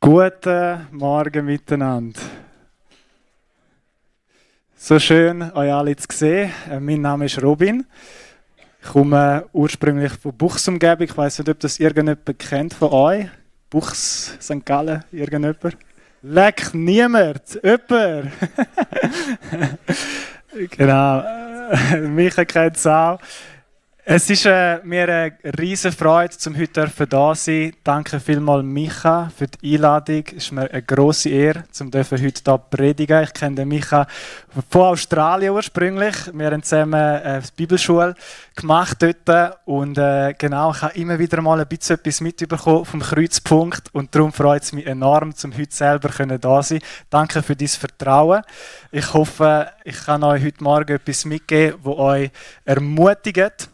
Guten Morgen miteinander. So schön, euch alle zu sehen. Mein Name ist Robin. Ich komme ursprünglich von Buchsumgebung. Ich weiss nicht, ob das irgendjemand kennt von euch. Buchs, St. Gallen, irgendjemand? Leck, niemand! Jemand! Genau. Micha kennt es auch. Es ist mir eine riesige Freude, heute da zu sein. Danke vielmals, Micha, für die Einladung. Es ist mir eine grosse Ehre, heute hier predigen. Ich kenne den Micha von Australien ursprünglich. Wir haben zusammen eine Bibelschule gemacht dort. Und genau, ich habe immer wieder mal ein bisschen etwas mitbekommen vom Kreuzpunkt. Und darum freut es mich enorm, heute selber da sein. Danke für dein Vertrauen. Ich hoffe, ich kann euch heute Morgen etwas mitgeben, das euch ermutigt.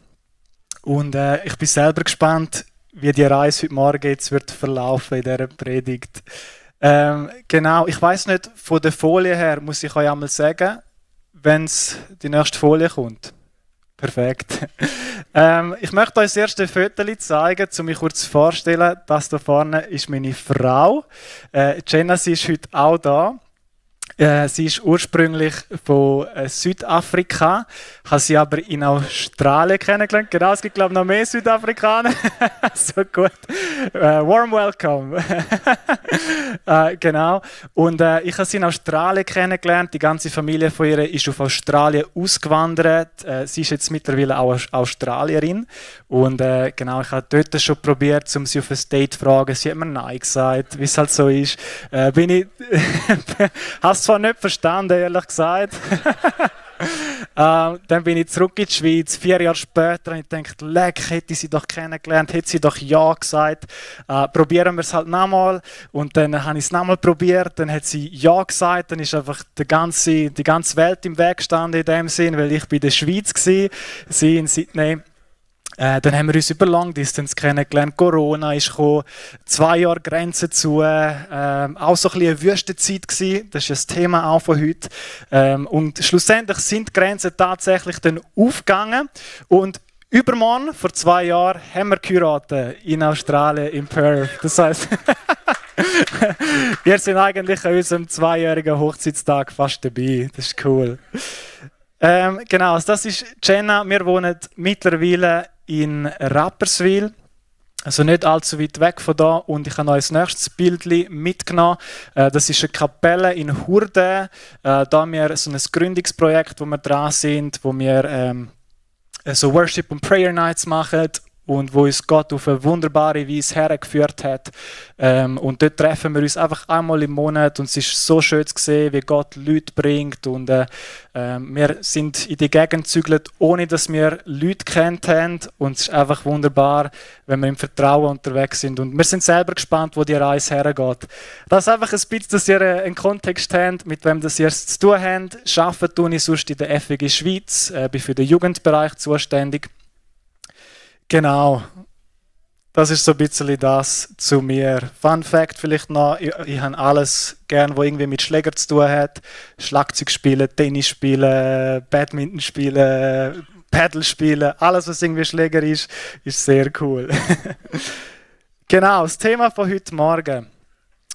Und ich bin selber gespannt, wie die Reise heute Morgen jetzt wird verlaufen in dieser Predigt. Genau, ich weiss nicht, von der Folie her muss ich euch einmal sagen, wenn die nächste Folie kommt. Perfekt. Ich möchte euch das erste Foto zeigen, um mich kurz vorzustellen. Das da vorne ist meine Frau. Jenna, sie ist heute auch da. Sie ist ursprünglich von Südafrika, habe sie aber in Australien kennengelernt. Genau, es gibt glaube ich noch mehr Südafrikaner. So gut. Warm welcome. Genau. Und ich habe sie in Australien kennengelernt. Die ganze Familie von ihr ist auf Australien ausgewandert. Sie ist jetzt mittlerweile auch Australierin. Und genau, ich habe dort schon probiert, um sie auf ein Date zu fragen. Sie hat mir Nein gesagt, wie es halt so ist. Hast zwar nicht verstanden, ehrlich gesagt. Dann bin ich zurück in die Schweiz. 4 Jahre später habe ich gedacht, leck, hätte ich sie doch kennengelernt, hätte sie doch Ja gesagt. Probieren wir es halt nochmal. Und dann habe ich es nochmal probiert, dann hat sie Ja gesagt. Dann ist einfach die ganze Welt im Weg gestanden in dem Sinn, weil ich in der Schweiz war, sie in Sydney. Dann haben wir uns über Long Distance kennengelernt. Corona ist gekommen, 2 Jahre Grenzen zu, auch so ein bisschen eine Wüstenzeit gewesen. Das ist das Thema auch von heute. Und schlussendlich sind die Grenzen tatsächlich dann aufgegangen. Und übermorgen, vor 2 Jahren, haben wir geheiratet in Australien, in Perth. Das heisst, wir sind eigentlich an unserem 2-jährigen Hochzeitstag fast dabei. Das ist cool. Genau, also das ist Jenna. Wir wohnen mittlerweile in Rapperswil, also nicht allzu weit weg von da. Und ich habe euch das nächste Bild mitgenommen. Das ist eine Kapelle in Hurden. Da haben wir so ein Gründungsprojekt, wo wir dran sind, wo wir so Worship und Prayer Nights machen. Und wo uns Gott auf eine wunderbare Weise hergeführt hat. Und dort treffen wir uns einfach einmal im Monat und es ist so schön zu sehen, wie Gott Leute bringt. Und wir sind in die Gegend gezügelt, ohne dass wir Leute kennt haben. Und es ist einfach wunderbar, wenn wir im Vertrauen unterwegs sind. Und wir sind selber gespannt, wo die Reise hergeht. Das ist einfach ein bisschen, dass ihr einen Kontext habt, mit wem das ihr es zu tun habt. Arbeiten tue ich sonst in der FWG Schweiz, bin für den Jugendbereich zuständig. Genau, das ist so ein bisschen das zu mir. Fun Fact vielleicht noch, ich habe alles gern, was irgendwie mit Schläger zu tun hat. Schlagzeug spielen, Tennis spielen, Badminton spielen, Paddle spielen, alles was irgendwie Schläger ist sehr cool. Genau, das Thema von heute Morgen.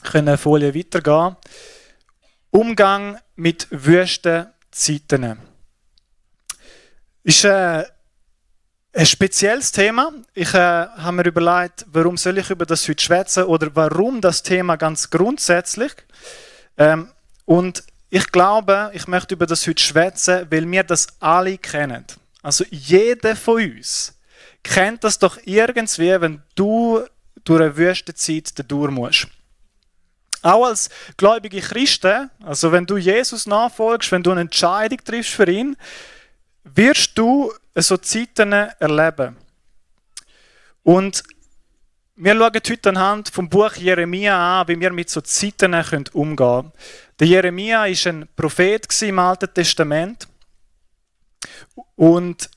Wir können eine Folie weitergehen. Umgang mit Wüstenzeiten. Ist ein spezielles Thema. Ich habe mir überlegt, warum soll ich über das heute schwätzen oder warum das Thema ganz grundsätzlich. Und ich glaube, ich möchte über das heute schwätzen, weil wir das alle kennen. Also jeder von uns kennt das doch irgendwie, wenn du durch eine Wüstenzeit durch musst. Auch als gläubige Christen, also wenn du Jesus nachfolgst, wenn du eine Entscheidung triffst für ihn, wirst du so Zeiten erleben. Und wir schauen heute anhand vom Buch Jeremia an, wie wir mit so Zeiten umgehen können. Der Jeremia war ein Prophet im Alten Testament. Und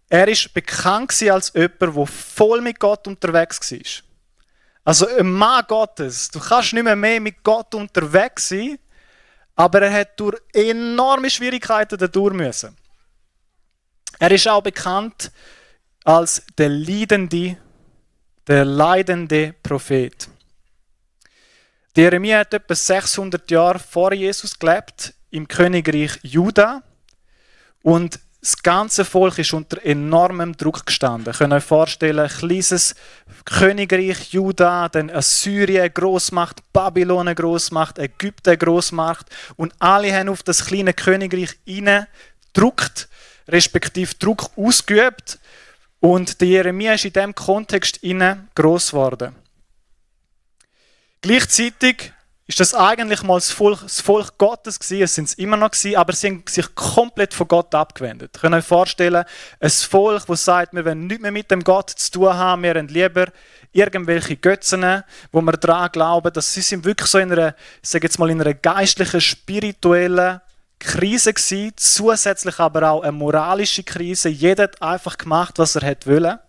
er war bekannt als jemand, der voll mit Gott unterwegs war. Also ein Mann Gottes. Du kannst nicht mehr mit Gott unterwegs sein, aber er hat durch enorme Schwierigkeiten dadurch müssen. Er ist auch bekannt als der leidende Prophet. Jeremia hat etwa 600 Jahre vor Jesus gelebt, im Königreich Juda. Und das ganze Volk ist unter enormem Druck gestanden. Ihr könnt euch vorstellen, ein kleines Königreich Juda, dann Assyrien, Großmacht, Babylon, Großmacht, Ägypten, Großmacht. Und alle haben auf das kleine Königreich hineingedruckt, respektive Druck ausgeübt. Und der Jeremia ist in diesem Kontext gross geworden. Gleichzeitig ist das eigentlich mal das Volk Gottes gewesen, es sind es immer noch gewesen, aber sie haben sich komplett von Gott abgewendet. Ihr könnt euch vorstellen, ein Volk, das sagt, wir wollen nichts mehr mit dem Gott zu tun haben, wir haben lieber irgendwelche Götzen, wo wir daran glauben, dass sie sind wirklich so in einer, ich sage jetzt mal, in einer geistlichen, spirituellen Krise gewesen, zusätzlich aber auch eine moralische Krise. Jeder hat einfach gemacht, was er wollte.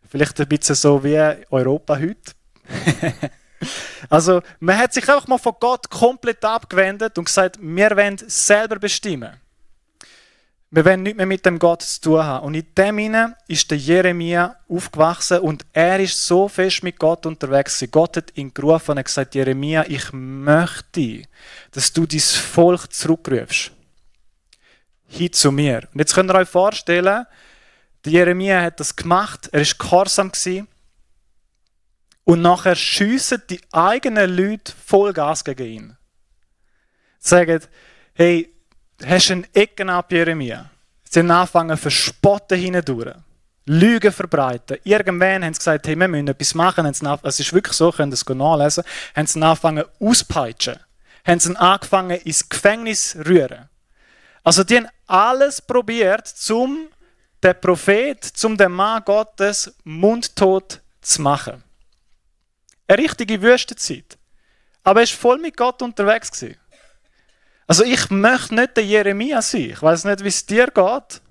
Vielleicht ein bisschen so wie Europa heute. Also, man hat sich einfach mal von Gott komplett abgewendet und gesagt, wir wollen selber bestimmen. Wir wollen nichts mehr mit dem Gott zu tun haben. Und in dem hinein ist der Jeremia aufgewachsen und er ist so fest mit Gott unterwegs. Gott hat ihn gerufen und hat gesagt, Jeremia, ich möchte, dass du dein Volk zurückrufst. Hin zu mir. Und jetzt könnt ihr euch vorstellen, der Jeremia hat das gemacht, er war gehorsam gewesen. Und nachher schiessen die eigenen Leute Vollgas gegen ihn. Sagen, hey, hast du einen Ecken ab, Jeremia? Sie haben angefangen zu verspotten hindurch. Lügen verbreiten. Irgendwann haben sie gesagt, hey, wir müssen etwas machen. Es ist wirklich so, könnt ihr es nachlesen. Haben sie angefangen auszupeitschen. Haben sie angefangen ins Gefängnis zu rühren. Also die haben alles probiert, um den Prophet, um den Mann Gottes mundtot zu machen. Eine richtige Wüstenzeit. Aber er war voll mit Gott unterwegs. Also ich möchte nicht der Jeremia sein. Ich weiß nicht, wie es dir geht.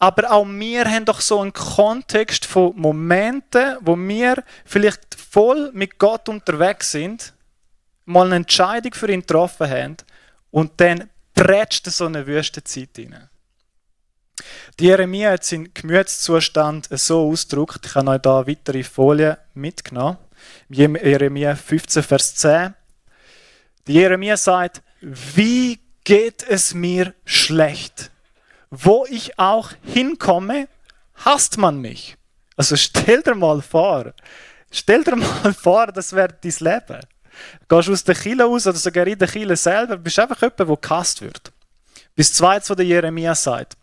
Aber auch wir haben doch so einen Kontext von Momenten, wo wir vielleicht voll mit Gott unterwegs sind, mal eine Entscheidung für ihn getroffen haben und dann prätscht so eine Wüstenzeit rein. Die Jeremia hat seinen Gemütszustand so ausgedrückt. Ich habe euch da weitere Folien mitgenommen. Jeremia 15, Vers 10. Die Jeremia sagt, wie geht es mir schlecht? Wo ich auch hinkomme, hasst man mich. Also stell dir mal vor, das wäre dein Leben. Du gehst aus der Kirche raus oder sogar in der Kirche selber, bist einfach jemand, der gehasst wird. Bis zweites, was der Jeremia sagt.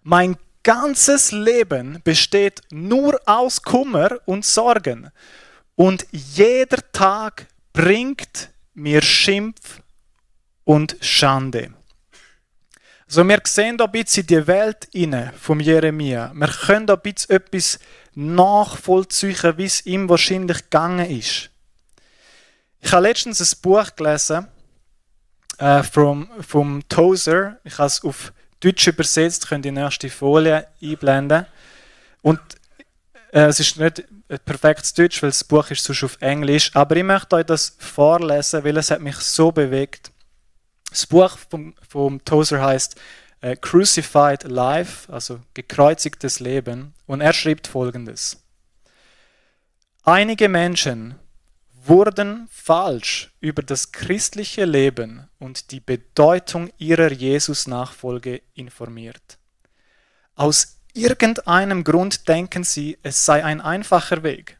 Mein ganzes Leben besteht nur aus Kummer und Sorgen. Und jeder Tag bringt mir Schimpf und Schande. Also wir sehen da ein bisschen die Welt inne vom Jeremia. Wir können da ein bisschen etwas nachvollziehen, wie es ihm wahrscheinlich gegangen ist. Ich habe letztens ein Buch gelesen vom Tozer. Ich habe es auf Deutsch übersetzt, könnt ihr die nächste Folie einblenden. Und es ist nicht perfektes Deutsch, weil das Buch ist sonst auf Englisch. Aber ich möchte euch das vorlesen, weil es hat mich so bewegt. Das Buch vom Tozer heißt Crucified Life, also gekreuzigtes Leben. Und er schreibt Folgendes. Einige Menschen wurden falsch über das christliche Leben und die Bedeutung ihrer Jesus-Nachfolge informiert. Aus irgendeinem Grund denken sie, es sei ein einfacher Weg.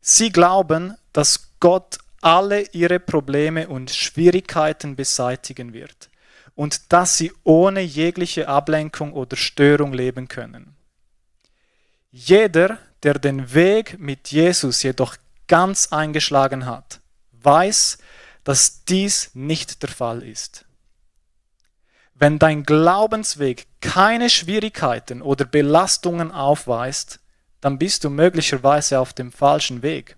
Sie glauben, dass Gott alle ihre Probleme und Schwierigkeiten beseitigen wird und dass sie ohne jegliche Ablenkung oder Störung leben können. Jeder, der den Weg mit Jesus jedoch ganz eingeschlagen hat, weiß, dass dies nicht der Fall ist. Wenn dein Glaubensweg keine Schwierigkeiten oder Belastungen aufweist, dann bist du möglicherweise auf dem falschen Weg.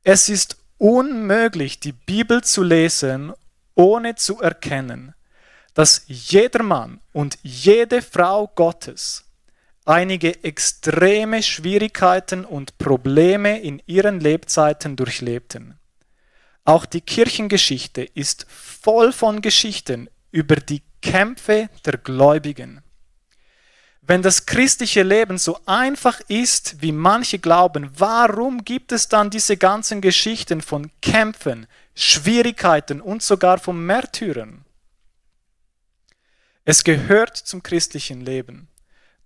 Es ist unmöglich, die Bibel zu lesen, ohne zu erkennen, dass jeder Mann und jede Frau Gottes einige extreme Schwierigkeiten und Probleme in ihren Lebzeiten durchlebten. Auch die Kirchengeschichte ist voll von Geschichten über die Kämpfe der Gläubigen. Wenn das christliche Leben so einfach ist, wie manche glauben, warum gibt es dann diese ganzen Geschichten von Kämpfen, Schwierigkeiten und sogar von Märtyrern? Es gehört zum christlichen Leben,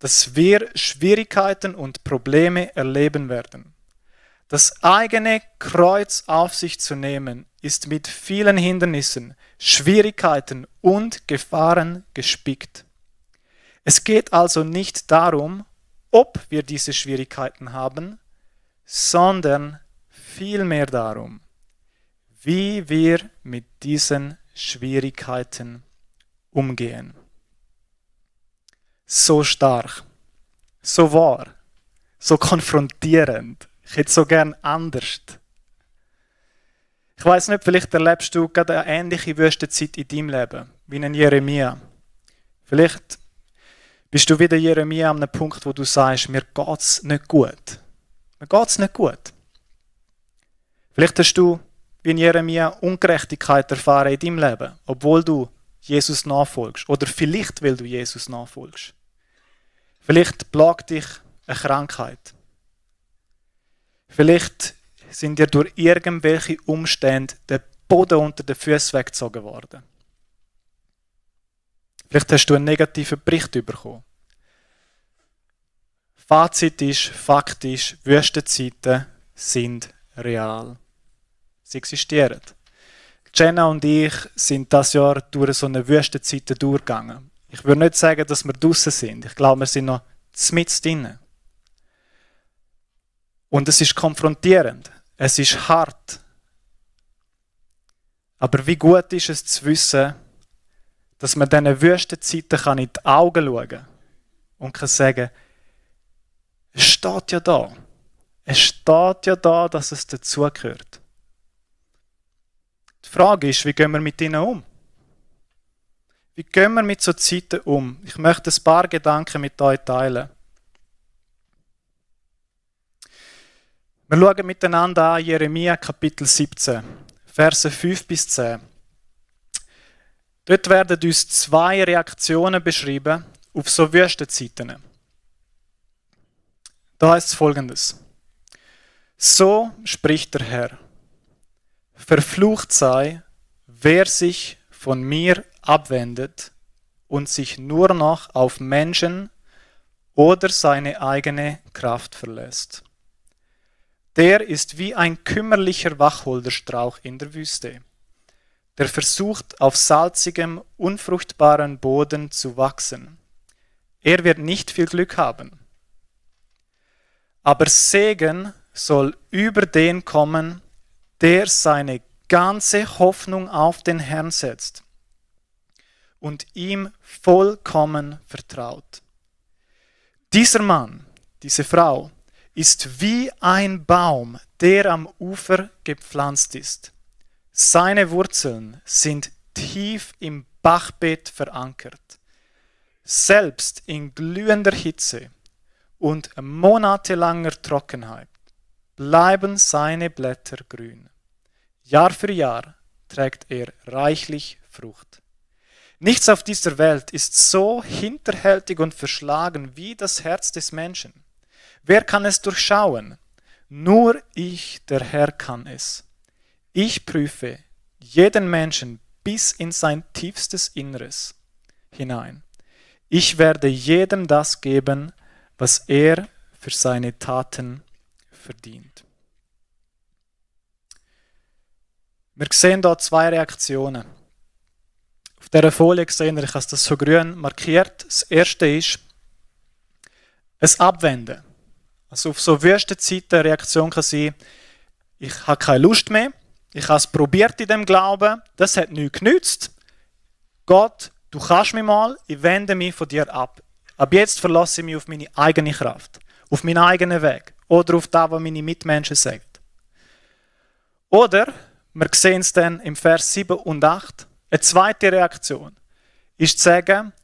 dass wir Schwierigkeiten und Probleme erleben werden. Das eigene Kreuz auf sich zu nehmen, ist mit vielen Hindernissen, Schwierigkeiten und Gefahren gespickt. Es geht also nicht darum, ob wir diese Schwierigkeiten haben, sondern vielmehr darum, wie wir mit diesen Schwierigkeiten umgehen. So stark, so wahr, so konfrontierend. Ich hätte so gern anders. Ich weiss nicht, vielleicht erlebst du gerade eine ähnliche Wüstenzeit in deinem Leben, wie ein Jeremia. Vielleicht bist du wieder Jeremia an einem Punkt, wo du sagst, mir geht es nicht gut. Mir geht es nicht gut. Vielleicht hast du, wie ein Jeremia, Ungerechtigkeit erfahren in deinem Leben, obwohl du Jesus nachfolgst. Oder vielleicht, weil du Jesus nachfolgst. Vielleicht plagt dich eine Krankheit. Vielleicht sind dir durch irgendwelche Umstände der Boden unter den Füßen weggezogen worden. Vielleicht hast du einen negativen Bericht bekommen. Fazit ist, faktisch, Wüstenzeiten sind real. Sie existieren. Jenna und ich sind das Jahr durch so eine Wüstenzeit durchgegangen. Ich würde nicht sagen, dass wir draußen sind. Ich glaube, wir sind noch mitten drin. Und es ist konfrontierend. Es ist hart. Aber wie gut ist es zu wissen, dass man diesen Wüstenzeiten in die Augen schauen kann und kann sagen, es steht ja da. Es steht ja da, dass es dazugehört. Die Frage ist, wie gehen wir mit ihnen um? Wie gehen wir mit so Zeiten um? Ich möchte ein paar Gedanken mit euch teilen. Wir schauen miteinander an Jeremia Kapitel 17, Verse 5 bis 10. Dort werden uns 2 Reaktionen beschrieben auf so Wüstenzeiten. Da heißt es Folgendes. So spricht der Herr. Verflucht sei, wer sich von mir abwendet und sich nur noch auf Menschen oder seine eigene Kraft verlässt. Der ist wie ein kümmerlicher Wacholderstrauch in der Wüste, der versucht, auf salzigem, unfruchtbaren Boden zu wachsen. Er wird nicht viel Glück haben. Aber Segen soll über den kommen, der seine ganze Hoffnung auf den Herrn setzt und ihm vollkommen vertraut. Dieser Mann, diese Frau, ist wie ein Baum, der am Ufer gepflanzt ist. Seine Wurzeln sind tief im Bachbett verankert. Selbst in glühender Hitze und monatelanger Trockenheit bleiben seine Blätter grün. Jahr für Jahr trägt er reichlich Frucht. Nichts auf dieser Welt ist so hinterhältig und verschlagen wie das Herz des Menschen. Wer kann es durchschauen? Nur ich, der Herr, kann es. Ich prüfe jeden Menschen bis in sein tiefstes Inneres hinein. Ich werde jedem das geben, was er für seine Taten verdient. Wir sehen da 2 Reaktionen. Auf dieser Folie sehen wir, ich habe das so grün markiert. Das erste ist ein Abwenden. Also auf so Wüstenzeiten eine Reaktion kann sein, ich habe keine Lust mehr, ich habe es probiert in dem Glauben, das hat nichts genützt. Gott, du kannst mich mal, ich wende mich von dir ab. Ab jetzt verlasse ich mich auf meine eigene Kraft, auf meinen eigenen Weg oder auf das, was meine Mitmenschen sagen. Oder, wir sehen es dann im Vers 7 und 8, eine zweite Reaktion ist zu sagen,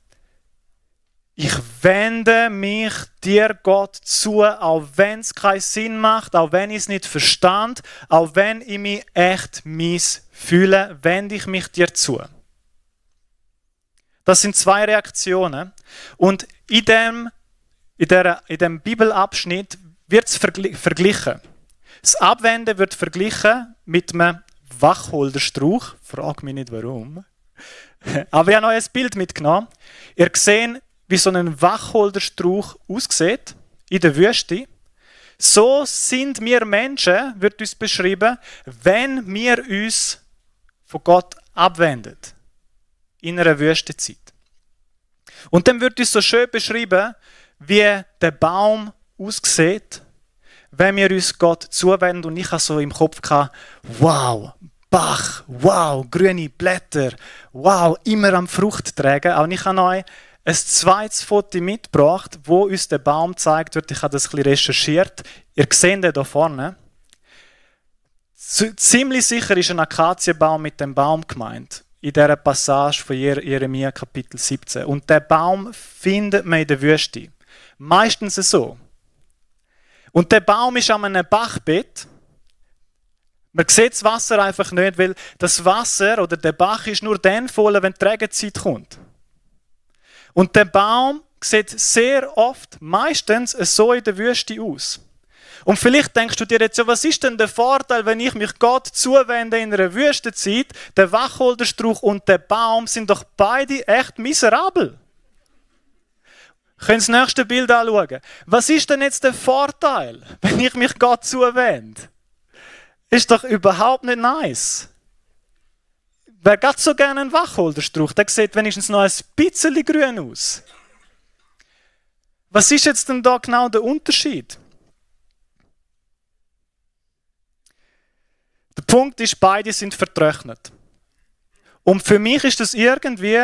ich wende mich dir, Gott, zu, auch wenn es keinen Sinn macht, auch wenn ich es nicht verstand, auch wenn ich mich echt mies fühle, wende ich mich dir zu. Das sind 2 Reaktionen. Und in dem in diesem Bibelabschnitt wird es verglichen. Das Abwenden wird verglichen mit einem Wacholderstrauch. Frag mich nicht warum. Aber ich habe noch ein Bild mitgenommen. Ihr seht, wie so ein Wacholderstrauch aussieht in der Wüste. So sind wir Menschen, wird uns beschrieben, wenn wir uns von Gott abwenden. In einer Wüstezeit. Und dann wird uns so schön beschrieben, wie der Baum aussieht, wenn wir uns Gott zuwenden. Und ich hatte so im Kopf, wow, Bach, wow, grüne Blätter, wow, immer am Frucht tragen. Aber ich habe noch ein zweites Foto mitgebracht, wo uns der Baum gezeigt wird. Ich habe das ein bisschen recherchiert. Ihr seht den hier vorne. Ziemlich sicher ist ein Akazienbaum mit dem Baum gemeint. In dieser Passage von Jeremia Kapitel 17. Und der Baum findet man in der Wüste. Meistens so. Und der Baum ist an einem Bachbett. Man sieht das Wasser einfach nicht, weil das Wasser oder der Bach ist nur dann voll, wenn die Regenzeit kommt. Und der Baum sieht sehr oft, meistens so in der Wüste aus. Und vielleicht denkst du dir jetzt, was ist denn der Vorteil, wenn ich mich Gott zuwende in einer Wüstenzeit? Der Wacholderstrauch und der Baum sind doch beide echt miserabel. Können Sie das nächste Bild anschauen? Was ist denn jetzt der Vorteil, wenn ich mich Gott zuwende? Ist doch überhaupt nicht nice. Wer geht so gerne einen Wacholderstrauch? Der sieht wenigstens noch ein bisschen grün aus. Was ist jetzt denn da genau der Unterschied? Der Punkt ist, beide sind vertrocknet. Und für mich ist das irgendwie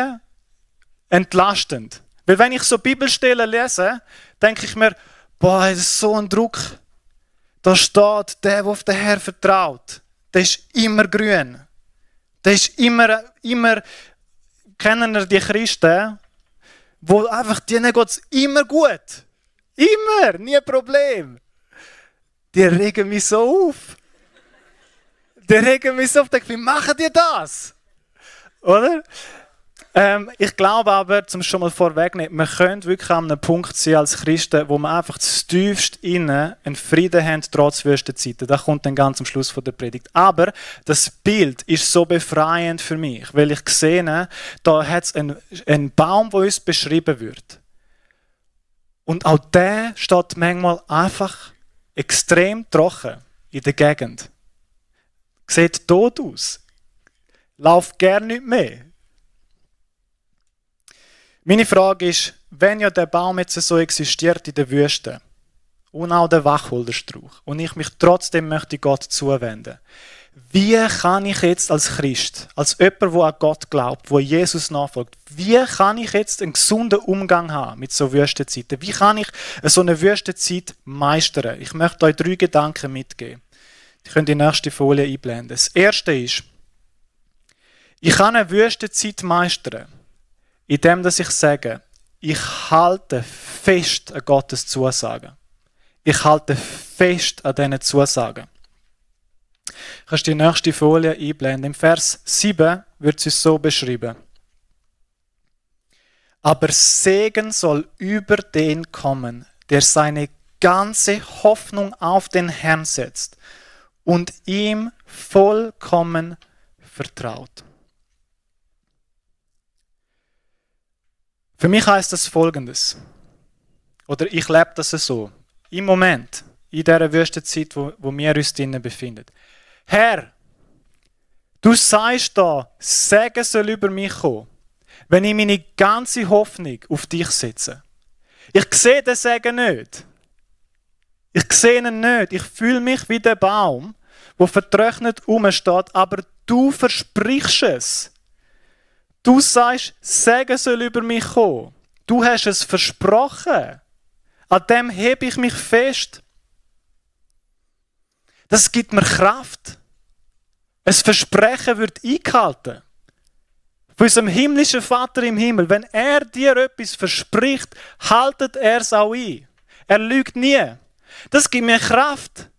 entlastend. Weil wenn ich so Bibelstellen lese, denke ich mir, boah, das ist so ein Druck. Da steht, der auf den Herrn vertraut, der ist immer grün. Der ist immer, kennen wir die Christen, wo einfach, denen geht es immer gut. Immer, nie ein Problem. Die regen mich so auf. Wie machen die das? Oder? Ich glaube aber, zum schon mal vorwegnehmen, wir können wirklich an einem Punkt sein als Christen, wo wir einfach tiefst innen einen Frieden haben, trotz Wüstenzeiten. Das kommt dann ganz am Schluss von der Predigt. Aber das Bild ist so befreiend für mich, weil ich sehe, da hat es einen Baum, der uns beschrieben wird. Und auch der steht manchmal einfach extrem trocken in der Gegend. Sieht tot aus. Läuft gerne nicht mehr. Meine Frage ist, wenn ja der Baum jetzt so existiert in der Wüste und auch der Wacholderstrauch und ich mich trotzdem möchte Gott zuwenden, wie kann ich jetzt als Christ, als jemand, der an Gott glaubt, der Jesus nachfolgt, wie kann ich jetzt einen gesunden Umgang haben mit so Wüstenzeiten? Wie kann ich so eine Wüstenzeit meistern? Ich möchte euch 3 Gedanken mitgeben. Ich könnt die nächste Folie einblenden. Das erste ist, ich kann eine Wüstenzeit meistern, indem dass ich sage, ich halte fest an Gottes Zusagen. Ich halte fest an diesen Zusagen. Kannst du die nächste Folie einblenden. Im Vers 7 wird es uns so beschrieben. Aber Segen soll über den kommen, der seine ganze Hoffnung auf den Herrn setzt und ihm vollkommen vertraut. Für mich heißt das Folgendes. Oder ich lebe das so. Im Moment, in dieser Wüstenzeit, wo wir uns drinnen befinden. Herr, du sagst da, Segen soll über mich kommen, wenn ich meine ganze Hoffnung auf dich setze. Ich sehe den Segen nicht. Ich sehe ihn nicht. Ich fühle mich wie der Baum, der vertrocknet rumsteht, aber du versprichst es. Du sagst, Segen soll über mich kommen. Du hast es versprochen. An dem hebe ich mich fest. Das gibt mir Kraft. Ein Versprechen wird eingehalten. Von unserem himmlischen Vater im Himmel. Wenn er dir etwas verspricht, haltet er es auch ein. Er lügt nie. Das gibt mir Kraft.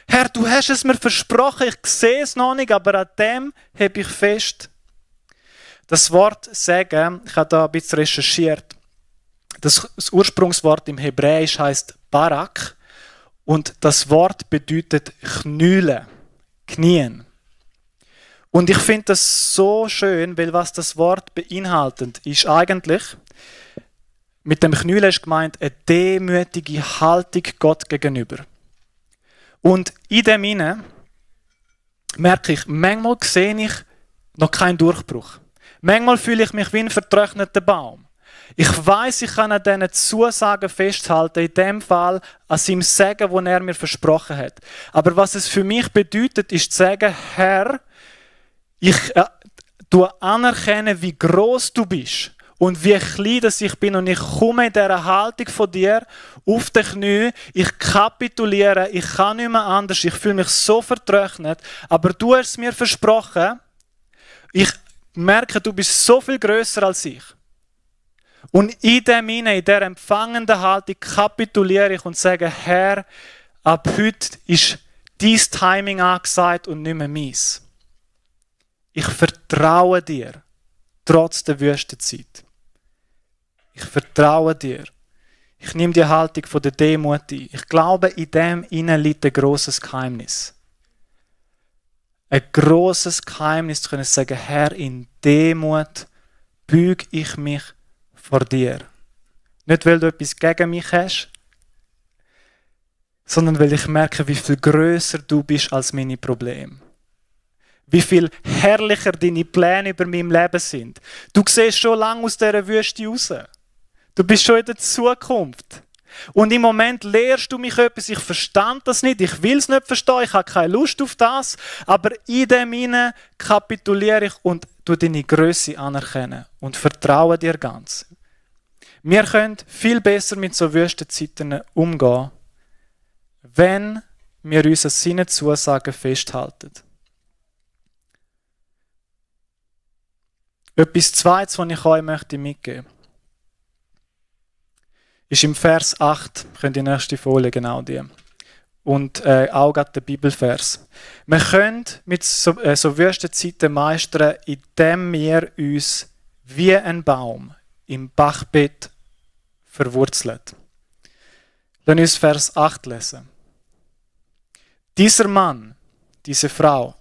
Herr, du hast es mir versprochen, ich sehe es noch nicht, aber an dem hebe ich fest. Das Wort Segen, ich habe da ein bisschen recherchiert, Das Ursprungswort im Hebräisch heißt Barak und das Wort bedeutet Knüle, Knien. Und ich finde das so schön, weil was das Wort beinhaltet, ist eigentlich, mit dem Knüle ist gemeint, eine demütige Haltung Gott gegenüber. Und in dem hinein merke ich, manchmal sehe ich noch keinen Durchbruch. Manchmal fühle ich mich wie ein vertrockneter Baum. Ich weiß, ich kann an diesen Zusagen festhalten, in dem Fall an seinem Segen, den er mir versprochen hat. Aber was es für mich bedeutet, ist zu sagen, Herr, ich anerkenne, wie groß du bist und wie klein das ich bin und ich komme in dieser Haltung von dir auf die Knie, ich kapituliere, ich kann nicht mehr anders, ich fühle mich so vertrocknet, aber du hast es mir versprochen, ich merke, du bist so viel grösser als ich. Und in dieser empfangenden Haltung kapituliere ich und sage, Herr, ab heute ist dein Timing angesagt und nicht mehr meins. Ich vertraue dir, trotz der Wüstenzeit. Ich vertraue dir. Ich nehme die Haltung von der Demut ein. Ich glaube, in dem innen liegt ein grosses Geheimnis. Ein grosses Geheimnis zu können sagen, Herr, in Demut büge ich mich vor dir. Nicht, weil du etwas gegen mich hast, sondern weil ich merke, wie viel grösser du bist als meine Probleme. Wie viel herrlicher deine Pläne über mein Leben sind. Du siehst schon lange aus dieser Wüste raus. Du bist schon in der Zukunft. Und im Moment lehrst du mich etwas, ich verstand das nicht, ich will es nicht verstehen, ich habe keine Lust auf das, aber in dem hinein kapituliere ich und du deine Grösse anerkennen und vertraue dir ganz. Wir können viel besser mit so Wüstenzeiten umgehen, wenn wir uns an seinen Zusagen festhalten. Etwas Zweites, was ich euch mitgeben möchte, ist im Vers 8, könnt ihr die nächste Folie, genau die. Und auch gerade der Bibelvers. Wir können mit so Wüstenzeiten meistern, indem wir uns wie ein Baum im Bachbett verwurzeln. Lass uns Vers 8 lesen. Dieser Mann, diese Frau,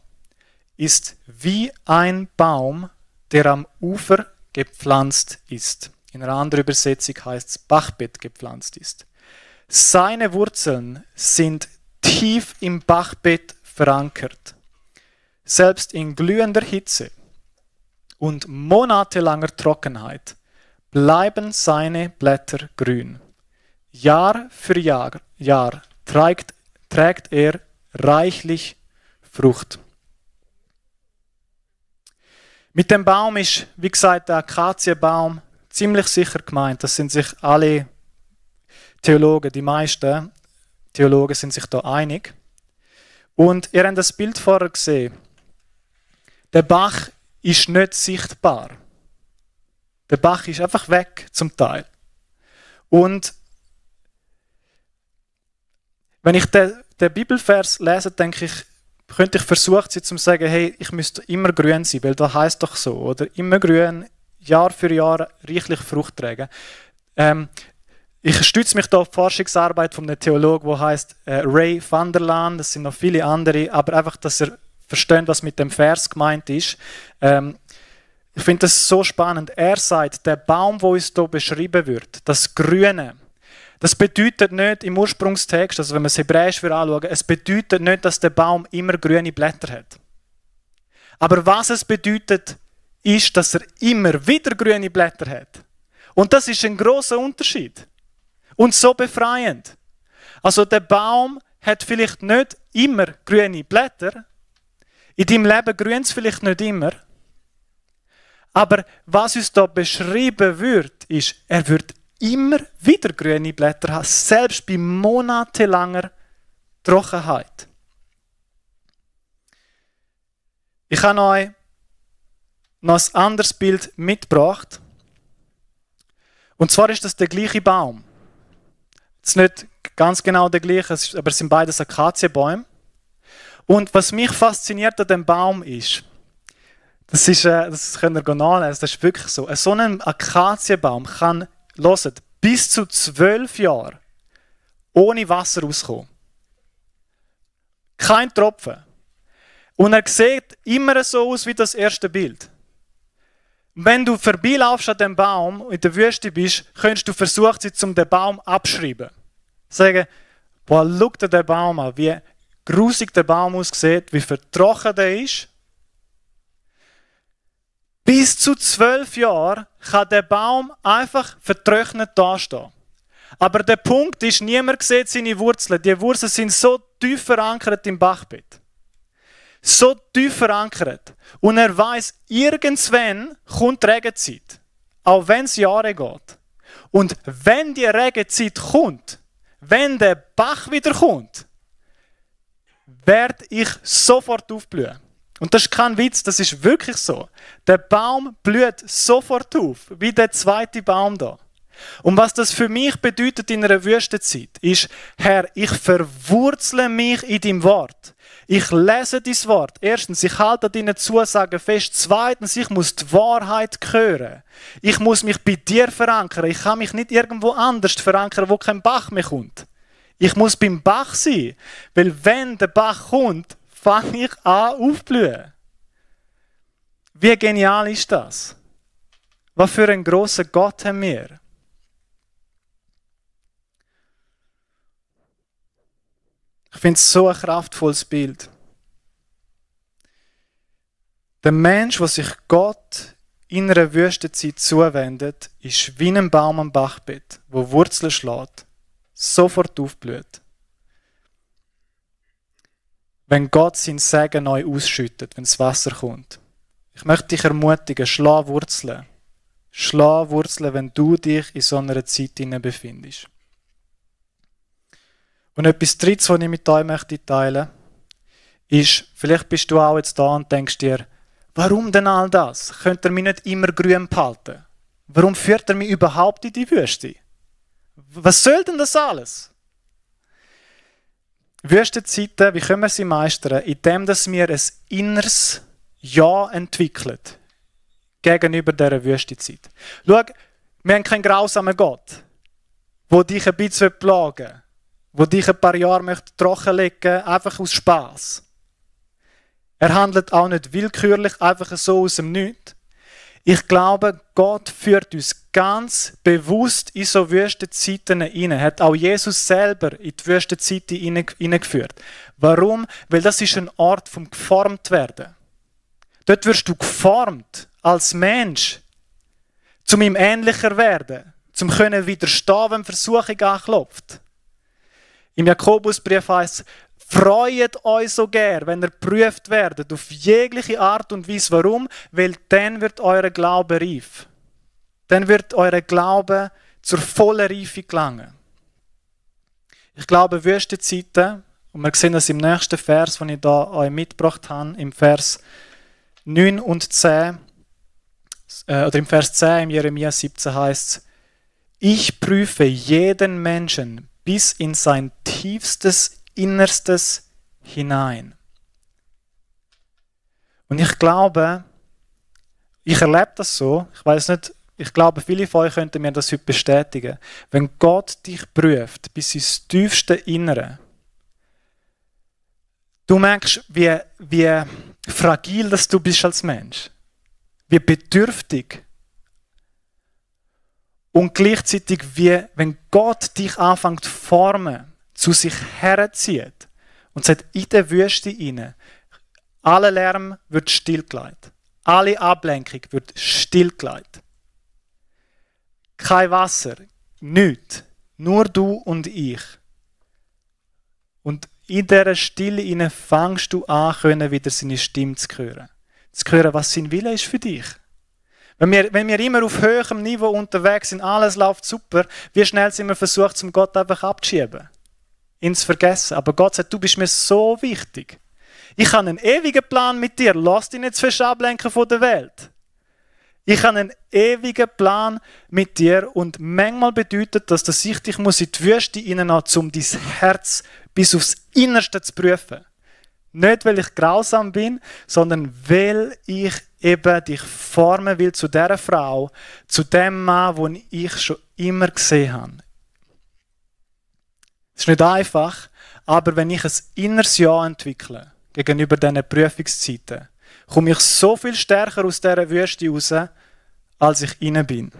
ist wie ein Baum, der am Ufer gepflanzt ist. In einer anderen Übersetzung heißt es Bachbett gepflanzt ist. Seine Wurzeln sind tief im Bachbett verankert. Selbst in glühender Hitze und monatelanger Trockenheit bleiben seine Blätter grün. Jahr für Jahr trägt er reichlich Frucht. Mit dem Baum ist, wie gesagt, der Akazienbaum ziemlich sicher gemeint. Das sind sich alle Theologen, die meisten Theologen sind sich da einig. Und ihr habt das Bild vorher gesehen. Der Bach ist nicht sichtbar. Der Bach ist einfach weg zum Teil. Und wenn ich den Bibelvers lese, denke ich, könnte ich versuchen, sie zu sagen, hey, ich müsste immer grün sein, weil das heisst doch so, oder? Immer grün, Jahr für Jahr reichlich Frucht tragen. Ich stütze mich da auf die Forschungsarbeit von einem Theologen, der heißt Ray van der Laan, das sind noch viele andere, aber einfach, dass ihr versteht, was mit dem Vers gemeint ist. Ich finde das so spannend. Er sagt, der Baum, der uns hier beschrieben wird, das Grüne, das bedeutet nicht im Ursprungstext, also wenn wir es hebräisch anschauen, es bedeutet nicht, dass der Baum immer grüne Blätter hat. Aber was es bedeutet, ist, dass er immer wieder grüne Blätter hat. Und das ist ein großer Unterschied. Und so befreiend. Also der Baum hat vielleicht nicht immer grüne Blätter. In deinem Leben grünt es vielleicht nicht immer. Aber was uns da beschrieben wird, ist, er wird immer wieder grüne Blätter haben, selbst bei monatelanger Trockenheit. Ich habe euch noch ein anderes Bild mitgebracht. Und zwar ist das der gleiche Baum. Es ist nicht ganz genau der gleiche, aber es sind beides Akazienbäume. Und was mich fasziniert an dem Baum ist, das könnt ihr nachlesen, das ist wirklich so. So ein Akazienbaum kann, hört, bis zu 12 Jahre ohne Wasser rausgekommen. Kein Tropfen. Und er sieht immer so aus wie das erste Bild. Wenn du vorbeilaufst an dem Baum und in der Wüste bist, könntest du versuchen, den Baum abschreiben. Sagen, boah, schau dir den Baum an, wie grusig der Baum aussieht, wie vertrocken der ist. Bis zu 12 Jahren kann der Baum einfach vertrocknet dastehen. Aber der Punkt ist, niemand sieht seine Wurzeln. Die Wurzeln sind so tief verankert im Bachbett. So tief verankert. Und er weiß, irgendwann kommt die Regenzeit. Auch wenn es Jahre geht. Und wenn die Regenzeit kommt, wenn der Bach wieder kommt, werde ich sofort aufblühen. Und das ist kein Witz, das ist wirklich so. Der Baum blüht sofort auf, wie der zweite Baum da. Und was das für mich bedeutet in einer Wüstenzeit, ist, Herr, ich verwurzle mich in deinem Wort. Ich lese dein Wort. Erstens, ich halte an deinen Zusagen fest. Zweitens, ich muss die Wahrheit hören. Ich muss mich bei dir verankern. Ich kann mich nicht irgendwo anders verankern, wo kein Bach mehr kommt. Ich muss beim Bach sein. Weil wenn der Bach kommt, fange ich an aufzublühen. Wie genial ist das? Was für einen grossen Gott haben wir? Ich finde es so ein kraftvolles Bild. Der Mensch, der sich Gott in einer Wüstenzeit zuwendet, ist wie ein Baum am Bachbett, wo Wurzeln schlägt, sofort aufblüht. Wenn Gott sein Segen neu ausschüttet, wenn das Wasser kommt. Ich möchte dich ermutigen, schlag Wurzeln. Schlag Wurzeln, wenn du dich in so einer Zeit befindest. Und etwas Drittes, was ich mit euch möchte teilen, ist, vielleicht bist du auch jetzt da und denkst dir, warum denn all das? Könnt ihr mich nicht immer grün behalten? Warum führt er mich überhaupt in die Wüste? Was soll denn das alles? Wüstenzeiten, wie können wir sie meistern? Indem wir ein inneres Ja entwickeln gegenüber dieser Wüstenzeit. Schau, wir haben keinen grausamen Gott, der dich ein bisschen plagen will, der dich ein paar Jahre trockenlegen möchte, einfach aus Spass. Er handelt auch nicht willkürlich, einfach so aus dem Nichts. Ich glaube, Gott führt uns ganz bewusst in so Wüstenzeiten hinein. Er hat auch Jesus selber in die Wüstenzeiten hineingeführt. Warum? Weil das ist ein Ort vom Geformtwerden. Dort wirst du geformt als Mensch, um ihm ähnlicher werden, um können widerstehen, wenn Versuchung anklopft. Im Jakobusbrief heißt es, freut euch so gern, wenn ihr geprüft werdet, auf jegliche Art und Weise. Warum? Weil dann wird euer Glaube reif. Dann wird euer Glaube zur vollen Reife gelangen. Ich glaube, Wüstenzeiten, und wir sehen das im nächsten Vers, den ich da euch mitgebracht habe, im Vers 9 und 10, oder im Vers 10 im Jeremia 17 heißt es, ich prüfe jeden Menschen bis in sein tiefstes Innerstes hinein. Und ich glaube, ich erlebe das so, ich weiß nicht, ich glaube, viele von euch könnten mir das heute bestätigen. Wenn Gott dich prüft bis ins tiefste Innere, du merkst, wie fragil das du bist als Mensch, wie bedürftig. Und gleichzeitig, wie wenn Gott dich anfängt zu formen, zu sich herzieht und sagt, in der Wüste rein, aller Lärm wird stillgelegt. Alle Ablenkung wird stillgelegt. Kein Wasser, nichts. Nur du und ich. Und in dieser Stille rein fängst du an, wieder seine Stimme zu hören. Zu hören, was sein Wille ist für dich. Wenn wir immer auf höherem Niveau unterwegs sind, alles läuft super, wie schnell sind wir versucht, zum Gott einfach abzuschieben? Ihn zu vergessen. Aber Gott sagt, du bist mir so wichtig. Ich habe einen ewigen Plan mit dir. Lass dich nicht fest ablenken von der Welt. Ich habe einen ewigen Plan mit dir und manchmal bedeutet das, dass ich dich in die Wüste hineinnehmen, um dein Herz bis aufs Innerste zu prüfen. Nicht, weil ich grausam bin, sondern weil ich eben dich formen will zu dieser Frau, zu dem Mann, den ich schon immer gesehen habe. Es ist nicht einfach, aber wenn ich ein inneres Ja entwickle gegenüber diesen Prüfungszeiten, komme ich so viel stärker aus dieser Wüste raus, als ich rein bin.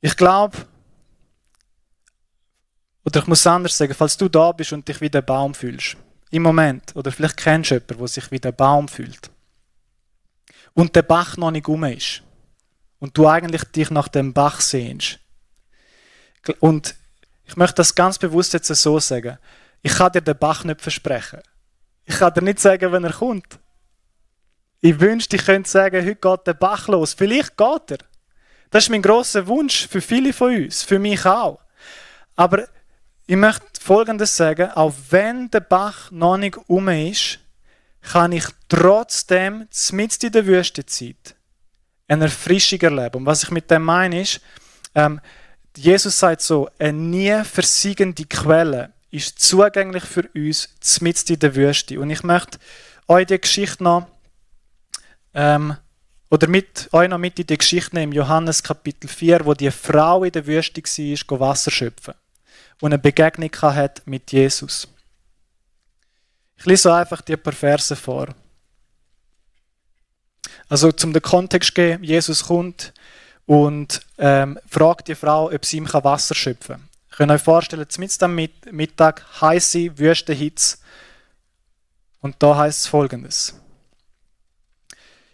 Ich glaube, oder ich muss es anders sagen, falls du da bist und dich wie der Baum fühlst, im Moment, oder vielleicht kennst du jemanden, der sich wie der Baum fühlt, und der Bach noch nicht rum ist, und du eigentlich dich nach dem Bach sehnst. Und ich möchte das ganz bewusst jetzt so sagen, ich kann dir den Bach nicht versprechen. Ich kann dir nicht sagen, wenn er kommt. Ich wünschte, ich könnte sagen, heute geht der Bach los. Vielleicht geht er. Das ist mein grosser Wunsch für viele von uns, für mich auch. Aber ich möchte Folgendes sagen, auch wenn der Bach noch nicht um ist, kann ich trotzdem mitten in der Wüstenzeit eine Erfrischung erleben. Und was ich mit dem meine ist, Jesus sagt so, eine nie versiegende Quelle ist zugänglich für uns mitten in der Wüste. Und ich möchte euch die Geschichte noch, oder mit euch noch mit in die Geschichte nehmen, Johannes Kapitel 4, wo die Frau in der Wüste war, Wasser schöpfen und eine Begegnung hat mit Jesus. Ich lese einfach die paar Verse vor. Also zum den Kontext zu geben, Jesus kommt und fragt die Frau, ob sie ihm Wasser schöpfen kann. Ihr könnt euch vorstellen, mitten am Mittag, heisse Wüstenhitze. Und da heißt es Folgendes.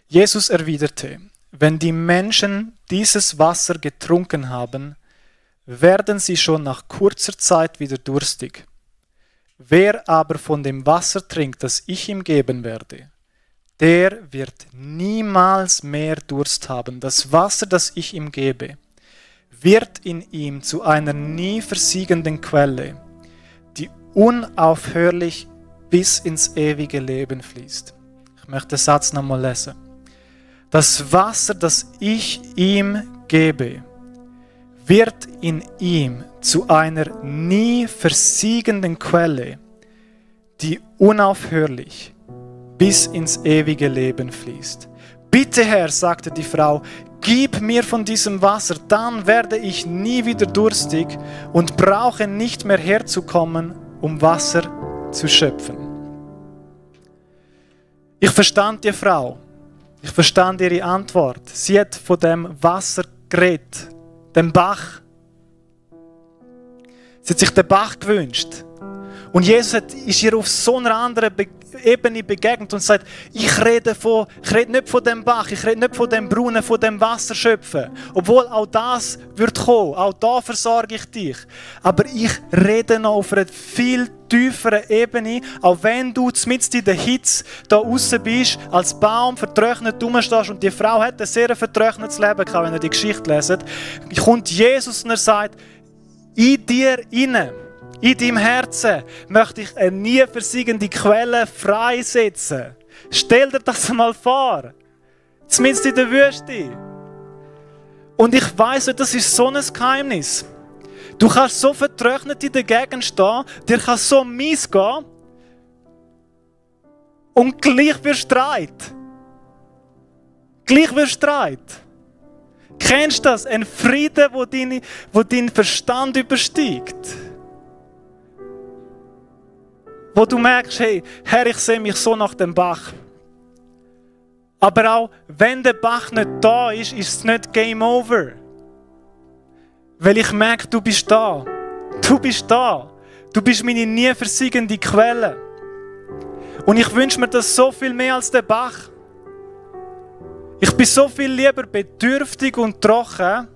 Jesus erwiderte, wenn die Menschen dieses Wasser getrunken haben, werden sie schon nach kurzer Zeit wieder durstig. Wer aber von dem Wasser trinkt, das ich ihm geben werde, der wird niemals mehr Durst haben. Das Wasser, das ich ihm gebe, wird in ihm zu einer nie versiegenden Quelle, die unaufhörlich bis ins ewige Leben fließt. Ich möchte den Satz nochmal lesen. Das Wasser, das ich ihm gebe, wird in ihm zu einer nie versiegenden Quelle, die unaufhörlich bis ins ewige Leben fließt. Bitte, Herr, sagte die Frau, gib mir von diesem Wasser, dann werde ich nie wieder durstig und brauche nicht mehr herzukommen, um Wasser zu schöpfen. Ich verstand die Frau. Ich verstand ihre Antwort. Sie hat von dem Wasser geredet, dem Bach. Sie hat sich den Bach gewünscht. Und Jesus ist ihr auf so einer anderen Ebene begegnet und sagt, ich rede nicht von dem Bach, ich rede nicht von dem Brunnen, von dem Wasser schöpfen. Obwohl auch das wird kommen, auch da versorge ich dich. Aber ich rede noch auf einer viel tieferen Ebene, auch wenn du mitten in der Hitze da draussen bist, als Baum vertrocknet rumstehst und die Frau hat ein sehr vertrocknetes Leben gehabt, wenn ihr die Geschichte leset, kommt Jesus und er sagt, in dir inne, in deinem Herzen möchte ich eine nie versiegende Quelle freisetzen. Stell dir das mal vor. Zumindest in der Wüste. Und ich weiss, das ist so ein Geheimnis. Du kannst so vertrocknet in der Gegend stehen, dir kann so mies gehen und gleich wird Streit. Gleich wird Streit. Kennst du das? Ein Frieden, wo dein Verstand übersteigt. Wo du merkst, hey, Herr, ich sehe mich so nach dem Bach. Aber auch wenn der Bach nicht da ist, ist es nicht Game Over. Weil ich merke, du bist da. Du bist da. Du bist meine nie versiegende Quelle. Und ich wünsche mir das so viel mehr als der Bach. Ich bin so viel lieber bedürftig und trocken,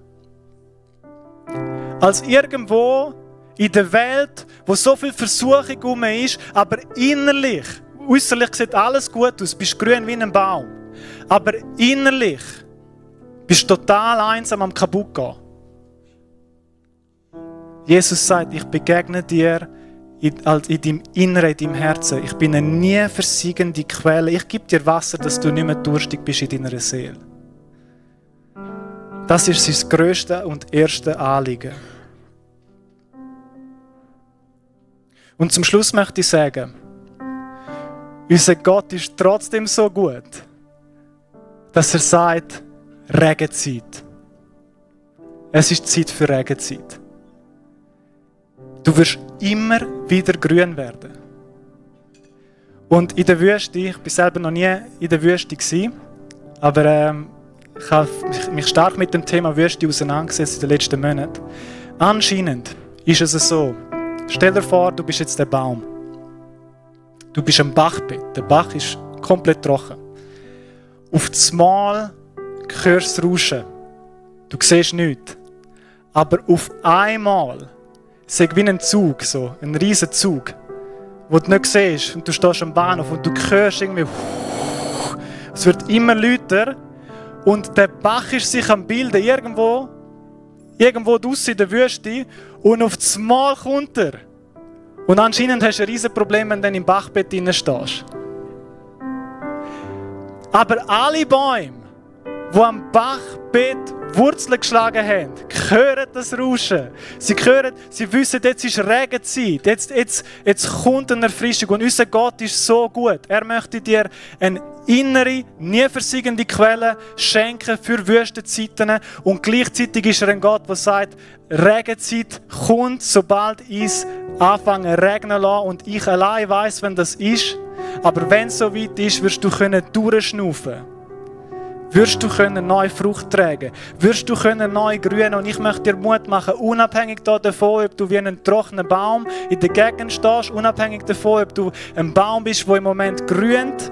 als irgendwo in der Welt, wo so viel Versuchung um ist, aber innerlich, äußerlich sieht alles gut aus, bist grün wie ein Baum. Aber innerlich bist du total einsam am kaputtgehen. Jesus sagt, ich begegne dir in deinem Inneren, in deinem Herzen. Ich bin eine nie versiegende Quelle. Ich gebe dir Wasser, dass du nicht mehr durstig bist in deiner Seele. Das ist sein grösstes und erstes Anliegen. Und zum Schluss möchte ich sagen, unser Gott ist trotzdem so gut, dass er sagt, Regenzeit. Es ist Zeit für Regenzeit. Du wirst immer wieder grün werden. Und in der Wüste, ich war selber noch nie in der Wüste gewesen, aber ich habe mich stark mit dem Thema Wüste auseinandergesetzt in den letzten Monaten. Anscheinend ist es so, stell dir vor, du bist jetzt der Baum. Du bist am Bachbett, der Bach ist komplett trocken. Auf das Mal hörst du Rauschen. Du siehst nichts. Aber auf einmal, sag wie ein Zug, so, ein riesen Zug, den du nicht siehst und du stehst am Bahnhof und du hörst irgendwie, es wird immer lauter und der Bach ist sich am Bilden irgendwo draussen in der Wüste und auf das Mal kommt er. Und anscheinend hast du ein riesen Problem, wenn du im Bachbett drin stehst. Aber alle Bäume, die am Bachbett Wurzeln geschlagen haben, hören das Rauschen. Sie wissen, jetzt ist Regenzeit. Jetzt kommt eine Erfrischung. Und unser Gott ist so gut. Er möchte dir eine innere, nie versiegende Quelle schenken für Wüstenzeiten. Und gleichzeitig ist er ein Gott, der sagt, Regenzeit kommt, sobald ich es anfange regnen lasse. Und ich allein weiss, wenn das ist. Aber wenn es so weit ist, wirst du durchschnaufen können. Wirst du neue Frucht tragen? Wirst du neu grünen? Und ich möchte dir Mut machen, unabhängig davon, ob du wie ein trockener Baum in der Gegend stehst, unabhängig davon, ob du ein Baum bist, der im Moment grünt.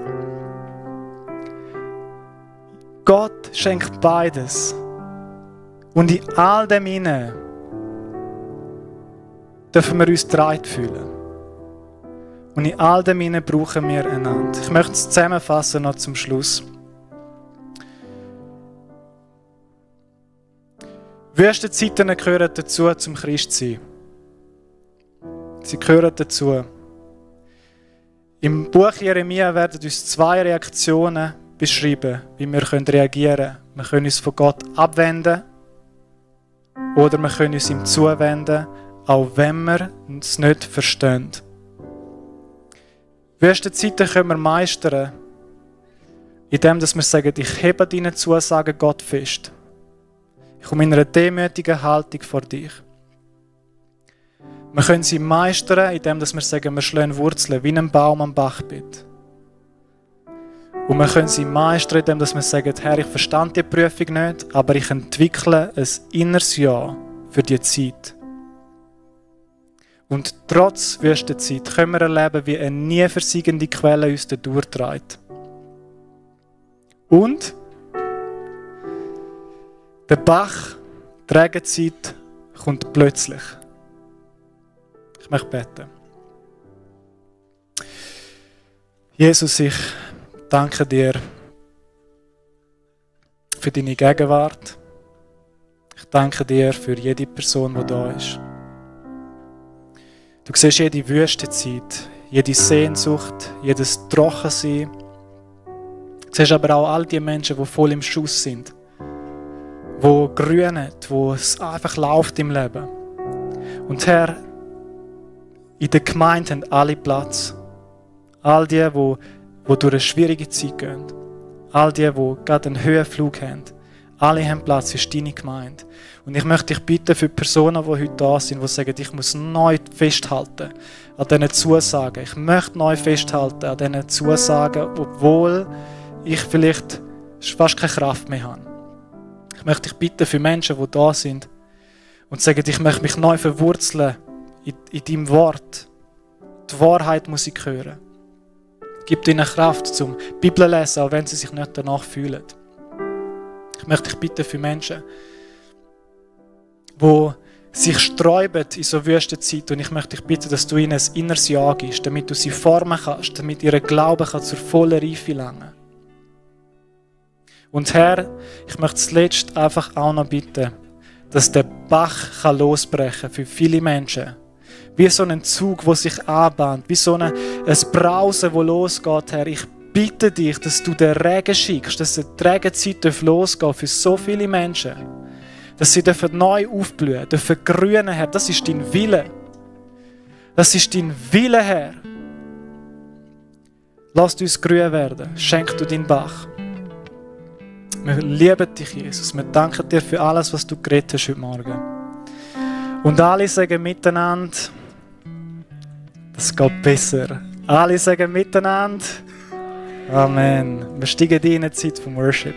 Gott schenkt beides. Und in all dem hinein dürfen wir uns getragen fühlen. Und in all dem hinein brauchen wir einander. Ich möchte es zusammenfassen noch zum Schluss. Wüstenzeiten gehören dazu, zum Christsein. Sie gehören dazu. Im Buch Jeremia werden uns 2 Reaktionen beschrieben, wie wir reagieren können. Wir können uns von Gott abwenden oder wir können uns ihm zuwenden, auch wenn wir es nicht verstehen. Wüstenzeiten können wir meistern, indem wir sagen, ich hebe deine Zusagen Gott fest. Ich komme in einer demütigen Haltung vor dich. Wir können sie meistern, indem wir sagen, wir schlagen Wurzeln wie ein Baum am Bachbett. Und wir können sie meistern, indem wir sagen, Herr, ich verstand die Prüfung nicht, aber ich entwickle ein inneres Ja für die Zeit. Und trotz Wüstenzeit können wir erleben, wie eine nie versiegende Quelle uns durchträgt. Und der Bach, die Regenzeit, kommt plötzlich. Ich möchte beten. Jesus, ich danke dir für deine Gegenwart. Ich danke dir für jede Person, die da ist. Du siehst jede Wüstenzeit, jede Sehnsucht, jedes Trockensein. Du siehst aber auch all die Menschen, die voll im Schuss sind. Wo grünen, wo es einfach läuft im Leben. Und Herr, in der Gemeinde haben alle Platz. All die, die durch eine schwierige Zeit gehen. All die, die gerade einen Höhenflug haben. Alle haben Platz, ist deine Gemeinde. Und ich möchte dich bitten für die Personen, die heute da sind, die sagen, ich muss neu festhalten an diesen Zusagen. Ich möchte neu festhalten an diesen Zusagen, obwohl ich vielleicht fast keine Kraft mehr habe. Ich möchte dich bitten für Menschen, die da sind und sagen, ich möchte mich neu verwurzeln in deinem Wort. Die Wahrheit muss ich hören. Gib ihnen Kraft zum Bibel lesen, auch wenn sie sich nicht danach fühlen. Ich möchte dich bitten für Menschen, die sich sträuben in so Wüstenzeit. Und ich möchte dich bitten, dass du ihnen ein inneres Ja gibst, damit du sie formen kannst, damit ihr Glaube zur vollen Reife gelangen. Und Herr, ich möchte zuletzt einfach auch noch bitten, dass der Bach losbrechen kann für viele Menschen. Wie so ein Zug, der sich anbahnt, wie so ein Brausen, das losgeht, Herr. Ich bitte dich, dass du den Regen schickst, dass die Regenzeit losgehen für so viele Menschen. Dass sie neu aufblühen, grünen, Herr. Das ist dein Wille. Das ist dein Wille, Herr. Lass uns grün werden. Schenk du deinen Bach. Wir lieben dich, Jesus. Wir danken dir für alles, was du geredet hast heute Morgen. Und alle sagen miteinander, das geht besser. Alle sagen miteinander, Amen. Wir steigen in die Zeit vom Worship.